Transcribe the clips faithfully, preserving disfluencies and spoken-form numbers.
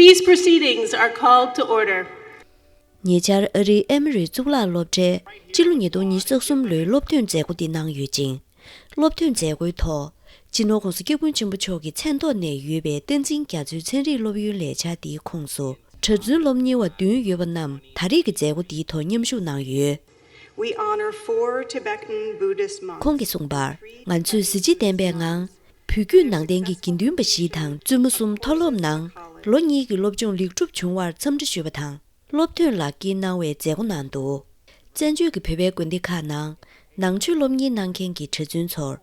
These proceedings are called to order. ཉེ་ཆར་ཨ་རིའི་ཨེ་མོ་རི་གཙུག་ལག་སློབ་གྲྭས་སྤྱི་ལོ་ཉིས་སྟོང་ཉི་ཤུ་རྩ་གསུམ་ལོའི་སློབ་ཐོན་མཛད་སྒོ་འདི་གནང་ཡོད་ཅིང་། སློབ་ཐོན་མཛད་སྒོའི་ཐོག་སྤྱི་ནོར་༸གོང་ས་༸སྐྱབས་མགོན་ཆེན་པོ་མཆོག་གི་མཚན་ཐོག་ནས་ཡོད་པའི་བསྟན་འཛིན་རྒྱ་མཚོའི་ཚན་རིག་སློབ་ཡོན་ལས་འཆར་འདིའི་ཁོངས་སུ་གྲྭ་བཙུན་སློབ་གཉེར་བ་བདུན་ཡོད་པ་རྣམས་ད་རེས་ཀྱི་མཛད་སྒོ་འདིའི་ཐོག་མཉམ་ཞུགས་གནང་ཡོད། We honor four Tibetan Buddhist monks. ཁོང་གིས་གསུངས་པར། ང་ཚོས་གཟི་བརྗིད་ལྡན་པའི་ངང་། བོད་བརྒྱུད་ནང་བསྟན་གྱི་དགེ་འདུན་པ་བཞི་དང་བཙུན་མོ་གསུམ་མཐོ་སློབ་ནང་ལོ་གཉིས་ཀྱི་སློབ་སྦྱོང་ལེགས་གྲུབ་བྱུང་བར་འཚམས་འདྲི་ཞུས་པ་དང་། སློབ་ཐོན་ལག་འཁྱེར་གནང་བའི་མཛད་སྒོ་གནང་འདུག། བཙན་བྱོལ་གྱི་བོད་པའི་དགོན་སྡེ་ཁག་ནང་ནང་ཆོས་སློབ་གཉེར་གནང་མཁན་གྱི་གྲྭ་བཙུན་ཚོར།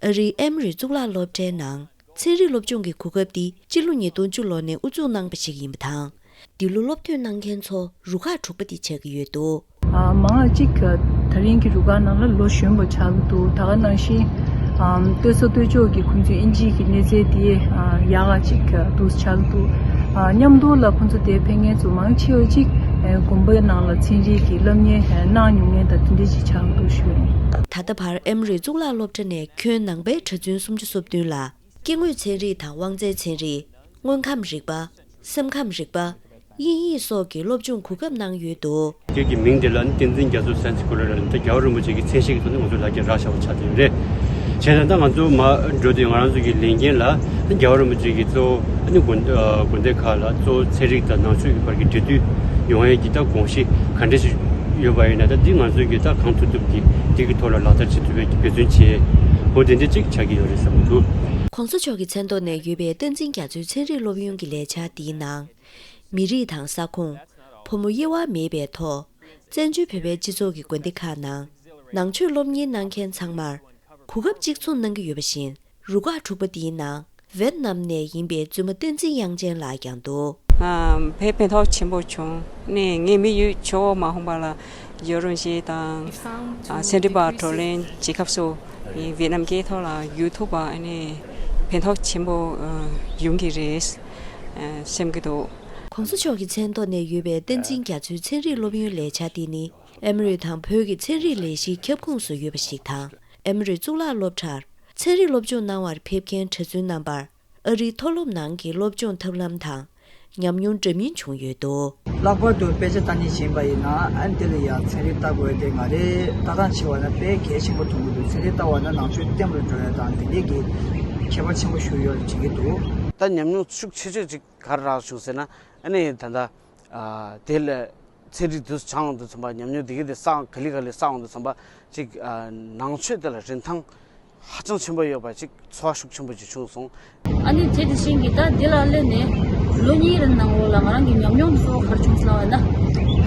ཨ་རིའི་ཨེ་མོ་རི་གཙུག་ལག་སློབ་གྲྭའི་ནང་ཚན་རིག་སློབ་སྦྱོང་གི་གོ་སྐབས་འདི་སྤྱི་ལོ་ཉིས་སྟོང་བཅུ་ལོ་ནས་དབུ་འཛུགས་གནང་པ་ཞིག་ཡིན་པ་དང་། འདི་ལོ་སློབ་ཐོན་གནང་མཁན་ཚོ་རུ་ཁག་དྲུག་པ་དེ་ཆགས་ཀྱི་ཡོད་འདུག། ཨ། མང་ང་གཅིག་ད་རིང་གི་རུ་ཁག་ནང་ལ་ལོ་གཞོན་པ་ཆགས་ཀྱི་འདུག། ད་ག་ནང་བཞིན་ཨམ། སྟོད་ས་སྟོད་ཕྱོགས་ཀྱི་ཁོང་ཚོའི་ཨིན་ཇིའི་གི་གནས་ཚད་དེ་ཨ། ཡག་ག་གཅིག་འདུག་ཆགས་ཀྱི་འདུག། ཨ། མཉམ་དུ་ལ་ཁོང་ཚོ་དེ་ཕེབས་མཁན་ཚོ་མང་ཆེ་བ་གཅིག་ཨ། དགོན་པའི་ནང་ལ་ཚན་རིག་གི་སློབ་གཉེར་ཨ། གནང་མྱོང་མཁན་དང་དེ་འདྲ་ཅིག་ཆགས་ཀྱི་འདུག་ཞུ་ཡིན། ད་ལྟ་བར་ཨེ་མོ་རི་གཙུག་ལག་སློབ་གྲྭ་ནས་ཁྱོན་ནང་པའི་གྲྭ་བཙུན་སུམ་ཅུ་སོ་བདུན་ལ། སྐྱེ་དངོས་ཚན་རིག་དང་དབང་རྩའི་ཚན་རིག། དངོས་ཁམས་རིག་པ། སེམས་ཁམས་རིག་པ། དབྱིན་ཡིག་སོགས་ཀྱི་སློབ་སྦྱོང་གོ་སྐབས་གནང་ཡོད་འདུག། ཁྱེད་ཀྱི་མིང་དེ་ལ་ནི་བསྟན་འཛིན་རྒྱ་མཚོ་སན་སི་ཀུ་ལ་ལ་ནི་ད་རྒྱལ་བ་རིན་པོ་ཆེ་གི་མཚན་ཤས་ཀྱི་ཐོག་ནས་ང་ཚོ་ལག་ཁྱེར་རག་བཞག་པ་ཆགས་བསྡད་ཡོད་རེད། བྱས་ཙང་ད་ང་ཚོ་མར་འགྲོ་དུས་ང་རང་ཚོ་གི་ལས་འགན་ལ་ནི་རྒྱལ་བ་རིན་པོ་ཆེ་གི་གཙོ་བོ་ནི་དགོན་དགོན་སྡེ་ཁག་ལ་གཙོ་བོ་ཚན་རིག་དང་ནང་ཆོས་ཀྱི་བར་གྱི་འབྲེལ་མཐུད་ཡོང་ཡས་ཀྱི་ད་དགོངས་གཞི་ག་འདྲ་ཞིག་ཡོད་པ་ཡིན་ན། ད་འདི་ང་ཚོ་གི་ད་གང་ཐུབ་ཐུབ་ཀྱིས་འདི་གི་ཐོག་ལ་ལག་བསྟར་བྱེད་ཐུབ་པའི་འབད་བརྩོན་བྱས། འོ་དེ་འདྲ་ཅིག་ཆགས་ཀྱི་ཡོད་རེད་བསམ་གྱི་འདུག། ༸གོང་ས་མཆོག་གི་མཚན་ཐོག་ནས་ཡོད་པའི་བསྟན་འཛིན་རྒྱ་མཚོའི་ཚན་རིག་སློབ་ཡོན་གྱི་ལས་འཆར་འདིའི་ནང་། མི་རིགས་དང་ས་ཁོངས། ཕོ་མོ་དབྱེ་བ་མེད་པའི་ཐོག་བཙན་བྱོལ་བོད་པའི་སྤྱི་ཚོགས་ཀྱི་དགོན་སྡེ་ཁག་ནང་ནང་ཆོས་སློབ་གཉེར་གནང་མཁན་ཚང་མར་གོ་སྐབས་གཅིག་མཚུངས་གནང་གི་ཡོད་པ་བཞིན། རུ་ཁག་དྲུག་པ་འདིའི་ནང་ཝེད་ནམ་ནས་ཡིན་པའི་བཙུན་མ་བསྟན་འཛིན་དབྱངས་ཅན་ལགས་ཀྱང་འདུག། ཨ། དཔེ་ཕན་ཐོགས་ཆེན་པོ་བྱུང་ནས། ངའི་དམིགས་ཡུལ་ཇོ་བོ་མ་ཧོང་པ་ལ་ཡོ་རུན་ཞེ་དང་། ཨ། སེ་འབྲི་པ་བགྲོ་གླེང་བྱེད་སྐབས་སུ་ཝེད་ནམ་སྐད་ཐོག་ལ་ཡོང་ཐུབ་པ་ཨ་ནི་ཕན་ཐོགས་ཆེན་པོ་ཨ། ཡོང་གི་རེད་ཨ། སེམས་ཀྱི་འདུག། ༸གོང་ས་མཆོག་གི་མཚན་ཐོག་ནས་ཡོད་པའི་བསྟན་འཛིན་རྒྱ་མཚོའི་ཚན་རིག་སློབ་ཡོན་ལས་འཆར་འདི་ནི། ཨེ་མོ་རི་དང་བོད་ཀྱི་ཚན་རིག་ལས་གཞིའི་ཁྱབ་ཁོངས་སུ་ཡོད་པ་ཞིག་དང་། ཨེ་མོ་རི་གཙུག་ལག་སློབ་གྲྭར་ཚན་རིག་སློབ་སྦྱོང་གནང་བར་ཕེབས་མཁན་གྲྭ་བཙུན་རྣམ་པར་ཨ་རིའི་མཐོ་སློབ་ནང་གི་སློབ་སྦྱོང་ཐབས་ལམ་དང་ཉམས་མྱོང་འདྲ་མིན་བྱུང་ཡོད་འདུག། ལྷག་པར་དུ་དཔེ་ཆ་ལྟ་སྙིང་བྱིན་པ་ཡིན་ན། ཨ་ནི་དེ་ལ་ཡང་ཚན་རིག་ལྟ་དགོས་དེ་ང་རའི་ལྟ་སྟངས་བྱས་པ་ན་དཔེ་གལ་ཆེན་པོ་མཐོང་གི་འདུག། ཚན་རིག་ལྟ་བ་ན་ནང་ཆོས་ལྟེམ་རུ་འགྲོ་ཡ་དང་དེ་འདྲས་ཀྱི་ཁྱད་པར་ཆེན་པོ་ཞིག་ཡོད་དྲན་གྱི་འདུག། ད་ཉམས་མྱོང་ཤུགས་ཆེ་ཤོས་ཅིག་ག་རེ་རག་བྱུང་ཟེར་ན། ཨ་ནི་ད་ལྟ། ཨ། དེ་ལ་ཚན་རིག་དུས་སུ་སྦྱངས་དུས་ཙམ་པ། ཉམས་མྱོང་དེ་ག་དེ་བསགས། ག་ལེ་ག་ལེ་བསགས་འོང་དུས་ཙམ་པ་ཅིག། ཨ། ནང་ཆོས་དེ་ལ་རིན་ཐང་ཧ་ཅང་ཆེན་པོ་ཡོད་པ་ཅིག་ཚོར་བ་ཤུགས་ཆེན་པོ་ཅིག་བྱུང་སོང་། ཨ་ནི་དེ་དེ་བཞིན་གྱི་ད་འདི་ལ་སླེབས་ནས་ལོ་གཉིས་རིང་ནང་ལོགས་ལ་ང་རང་གི་ཉམས་མྱོང་གཙོ་བོ་ག་རེ་བྱུང་ཟེར་ལབ་པ་ན།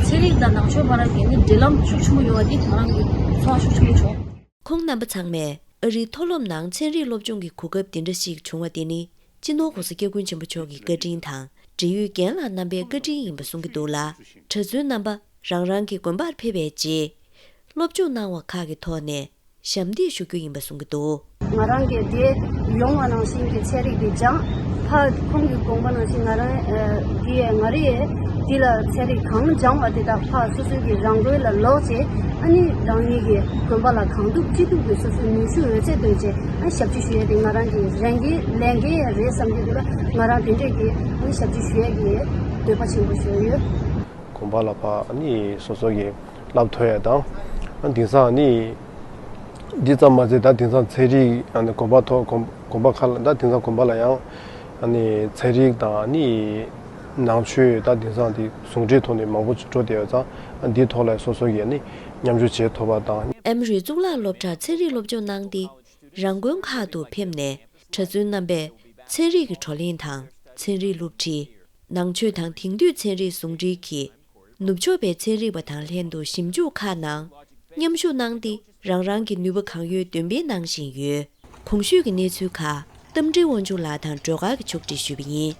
ཚན་རིག་དང་ནང་ཆོས་བར་གྱི་ནི་འབྲེལ་ལམ་ཤུགས་ཆེན་པོ་ཡོད་པ་འདི་ང་རང་གི་ཚོར་བ་ཤུགས་ཆེན་པོ་བྱུང་། ཁོང་རྣམ་པ་ཚང་མས་ཨ་རིའི་མཐོ་སློབ་ནང་ཚན་རིག་སློབ་སྦྱོང་གི་གོ་སྐབས་འདི་འདྲ་ཞིག་བྱུང་བ་དེ་ནི། སྤྱི་ནོར་༸གོང་ས་༸སྐྱབས་མགོན་ཆེན་པོ་མཆོག་གི་བཀའ་དྲིན་དང་། འབྲེལ་ཡོད་རྒན་ལགས་རྣམ་པའི་བཀའ་དྲིན་ཡིན་པ་གསུང་གི་འདུག་ལ། གྲྭ་བཙུན་རྣམ་པ་རང་རང་གི་དགོན་པར་ཕེབས་པའི་རྗེས། སློབ་སྦྱོང་གནང་བ་ཁག་གི་ཐོག་ནས་ཞབས་འདེགས་ཞུ་རྒྱུ་ཡིན་པ་གསུང་གི་འདུག། ང་རང་གིས་དེ་ཡོང་བ་ནང་བཞིན་གྱི་ཚན་རིག་དེ་སྦྱངས། ཕར་ཁོང་གི་དགོངས་པ་ནང་བཞིན་ང་རང་ཨ། དེ་ང་རེ་དེ་ལ་ཚན་རིག་གང་སྦྱངས་པ་དེ་དག་ཕར་སོ་སོའི་གི་རང་དགོན་ལ་ལོག་བྱས། ཨ་ནི་རང་ཉིད་ཀྱི་དགོན་པ་ལ་གང་ཐུབ་ཅི་ཐུབ་ཀྱིས་སོ་སོའི་ནུས་ཤུགས་འོད་ཚད་བཏོན་བྱས། ཨ། ཞབས་ཕྱི་ཞུ་ཡས་དེ་ང་རང་གི་རང་གི་ལས་འགན་རེད་བསམ་གྱི་འདུག་ལ། ང་རང་དེ་འདྲས་ཀྱི་ཨ་ནི་ཞབས་ཕྱི་ཞུ་ཡས་ཀྱི་འདོད་པ་ཆེན་པོ་ཞིག་ཡོད། དགོན་པ་ལ་ཕར་ཨ་ནི་སོ་སོ་གི་བསླབ་ཐོན་ཡས་དང་། ཨ། དེང་སང་ཨ་ནི་འདི་ཙམ་མ་ཟད། ད་དེང་སང་ཚན་རིག་ཨ་ནི་དགོན་པ་ཐོག་དགོན་དགོན་པ་ཁག་ལ། ད་དེང་སང་དགོན་པ་ལ་ཡང་ཨ་ནི་ཚན་རིག་དང་ཨ་ནི་ནང་ཆོས། ད་དེང་སང་དེ་ཟུང་འབྲེལ་ཐོག་ནས་མང་པོ་འགྲོ་བསྡད་ཡོད་ཙང་། ཨ། འདིའི་ཐོག་ལ་སོ་སོ་གིས་ཨ་ནི་མཉམ་ཞུགས་བྱེད་ཐུབ་པ་དང་། ཨེ་མོ་རི་གཙུག་ལག་སློབ་གྲྭར་ཚན་རིག་སློབ་སྦྱོང་གནང་སྟེ། རང་དགོན་ཁག་ཏུ་ཕེབས་ནས། གྲྭ་བཙུན་རྣམ་པས་ཚན་རིག་གི་བགྲོ་གླེང་དང་། ཚན་རིག་སློབ་ཁྲིད། ནང་ཆོས་དང་དེང་དུས་ཚན་རིག་ཟུང་འབྲེལ་གྱིས། ནུབ་ཕྱོགས་པའི་ཚན་རིག་པ་དང་ལྷན་དུ་ཞིབ་འཇུག་ཁག་ནང་མཉམ་ཞུགས་གནང་སྟེ། རང་རང་གི་ནུས་པ་གང་ཡོད་འདོན་སྤེལ་གནང་བཞིན་ཡོད། གོང་ཞུས་ཀྱི་གནས་ཚུལ་ཁག་རྟ་མགྲིན་དབང་ཕྱུག་ལགས་དང་སྒྲོལ་དཀར་གྱིས་ཕྱོགས་སྒྲིག་ཞུས་པ་ཡིན།